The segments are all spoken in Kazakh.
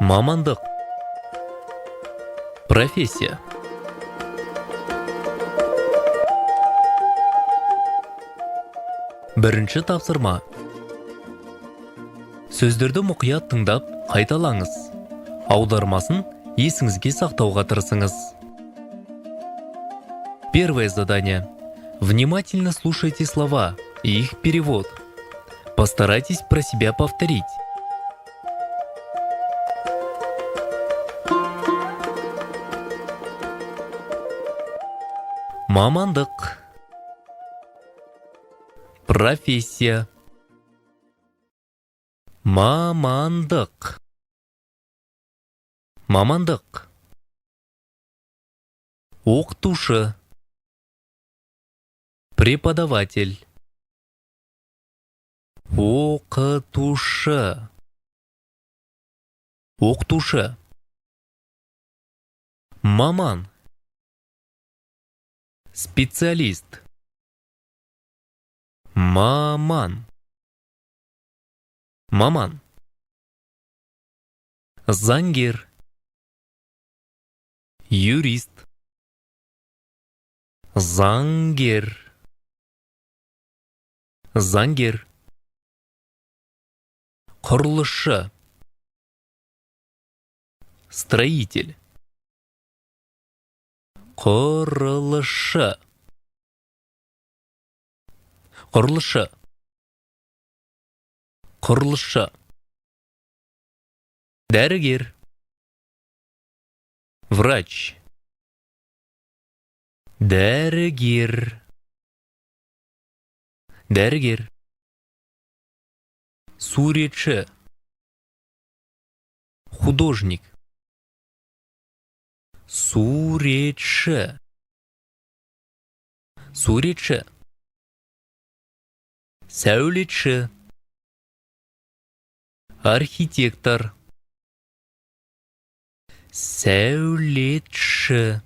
Мамандық. Профессия. Бірінші тапсырма. Сөздерді мұқият тыңдап, қайталаңыз. Аудармасын есіңізге сақтауға тырысыңыз. Первое задание. Внимательно слушайте слова и их перевод. Постарайтесь про себя повторить. Мамандық. Профессия. Мамандық. Мамандық. Оқытушы. Преподаватель. Оқытушы. Оқытушы. Маман. Специалист. Маман. Маман. Заңгер. Юрист. Заңгер. Заңгер. Құрылысшы. Строитель. Құрылысшы. Құрылысшы. Құрылысшы. Дәрігер. Врач. Дәрігер. Дәрігер. Суретші. Художник. Суретші. Суретші. Сәулетші. Архитектор. Сәулетші.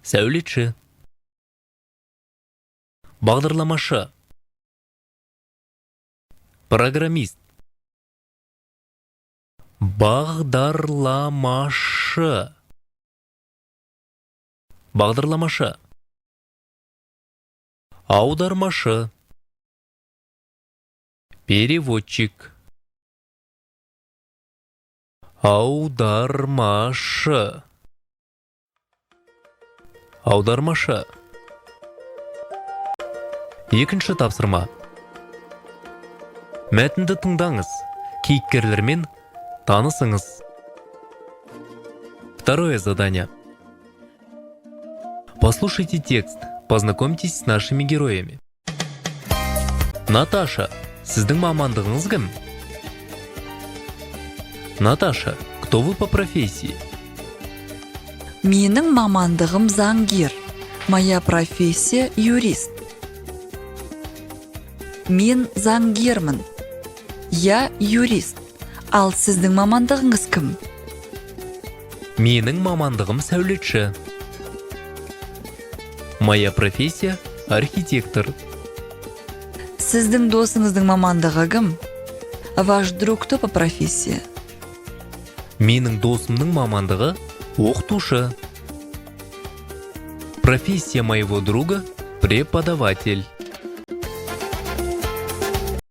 Сәулетші. Бағдарламашы. Программист. Бағдарламашы. Бағдарламашы. Аудармашы. Переводчик. Аудармашы. Аудармашы. Екінші тапсырма. Мәтінді тыңдаңыз. Кейіпкерлермен танысыңыз. Второе задание. Послушайте текст. Познакомьтесь с нашими героями. Наташа, сіздің мамандығыңыз кім? Наташа, кто вы по профессии? Менің мамандығым заңгер. Моя профессия юрист. Мен заңгермін. Я юрист. Ал сіздің мамандығыңыз кім? Менің мамандығым сәулетші. Моя профессия – архитектор. Сіздің досыңыздың мамандығы кім? Ваш друг кто по профессии? Менің досымның мамандығы – оқытушы. Профессия моего друга – преподаватель.